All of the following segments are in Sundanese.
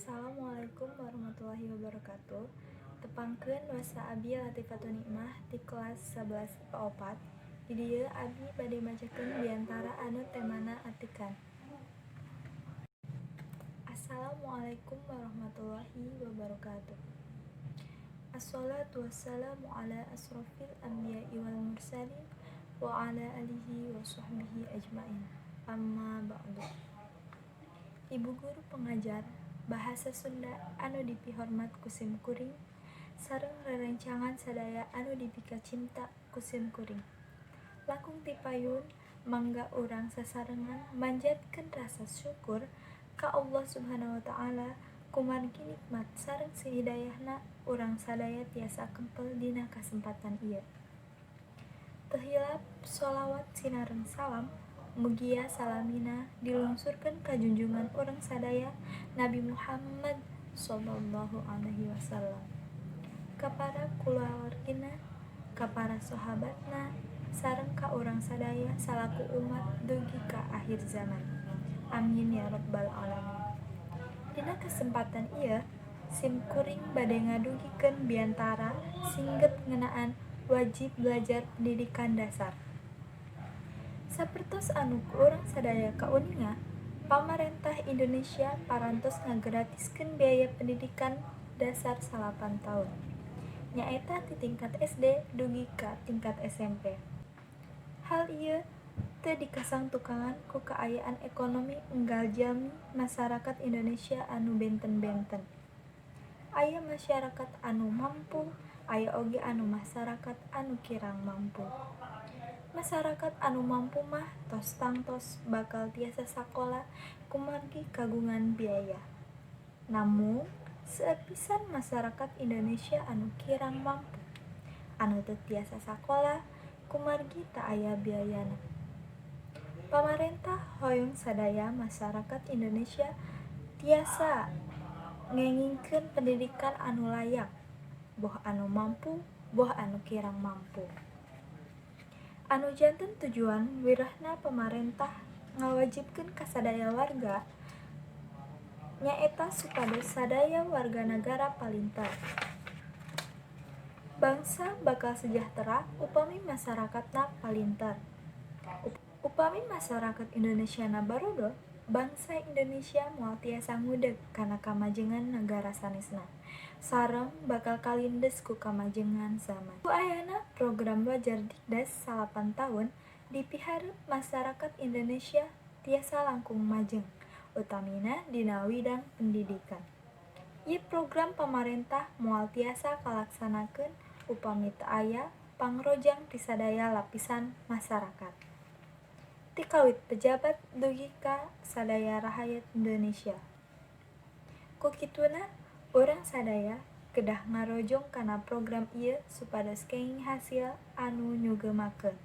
Assalamualaikum warahmatullahi wabarakatuh. Tepangkeun wasta abi Latifatun Nikmah ti kelas 11 IPA 4. Di dieu abi bade macakeun biantara anu temana atikan. Assalamualaikum warahmatullahi wabarakatuh. Assalatu wassalamu ala asrofil anbiya'i wal mursalin wa ala alihi wa sahbihi ajmain. Amma ba'du. Ibu guru pengajar bahasa Sunda anu dipihormat ku sim kuring sareng rerencangan sadaya anu dipikacinta ku sim kuring. Langkung ti payun, mangga urang sasarengan manjatkeun rasa syukur ka Allah Subhanahu wa Ta'ala kumargi nikmat sareng hidayahna urang sadaya tiasa kempel dina kasempatan ieu. Teu hilap sholawat sinareng salam mugia salamina dilungsurkeun ka junjungan urang sadaya, Nabi Muhammad shallallahu alaihi wasallam, ka para kulawargina, ka para sahabatna, sareng ka urang sadaya salaku umat dugi ka akhir zaman. Amin ya rabbal alamin. Dina kesempatan ieu sim kuring bade ngadugikeun biantara singget ngeunaan wajib belajar pendidikan dasar. Sapertos anu ku urang sadaya kauninga, pamarentah Indonesia parantos ngagratiskeun biaya pendidikan dasar 9 taun, nyaeta ti tingkat SD dugi ka tingkat SMP. Hal ieu teu dikasangtukangan ku kaayaan ekonomi unggal jalmi masarakat Indonesia anu benten-benten. Aya masyarakat anu mampu, aya oge anu masyarakat anu kirang mampu. Masyarakat anu mampu mah tos tangtos bakal tiasa sakola kumargi kagungan biaya. Namung seueur pisan masyarakat Indonesia anu kirang mampu anu teu tiasa sakola kumargi teu aya biayana. Pamarentah hoyong sadaya masyarakat Indonesia tiasa ngengingkeun pendidikan anu layak, boh anu mampu boh anu kirang mampu. Anu janten tujuan wirehna pamarentah ngawajibkeun ka sadaya warga nyaeta supados sadaya warga nagara palinter. Bangsa bakal sejahtera upami masyarakatna palinter. Upami masyarakat Indonesiana barodo, bangsa Indonesia moal tiasa ngudeg kana kamajengan nagara sanesna sareng bakal kalindes ku kamajengan zaman. Ku ayana program belajar Dikdas 9 taun, dipiharep masyarakat Indonesia tiasa langkung majeng, utamina dina widang pendidikan. Ieu program pamarentah moal tiasa kalaksanakeun upami teu aya pangrojang ti sadaya lapisan masyarakat, ti kawit pejabat dugi ka sadaya rahayat Indonesia. Ku kituna, urang sadaya kedah ngarojong kana program ieu supados kenging hasil anu nyugemakeun.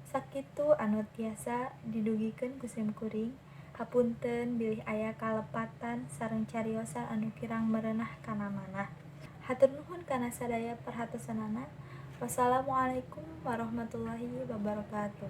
Sakitu anu tiasa didugikeun ku sim kuring. Hapunten bilih aya kalepatan sareng cariosan anu kirang merenah kana manah. Hatur nuhun kana sadaya perhatosanana. Wassalamualaikum warahmatullahi wabarakatuh.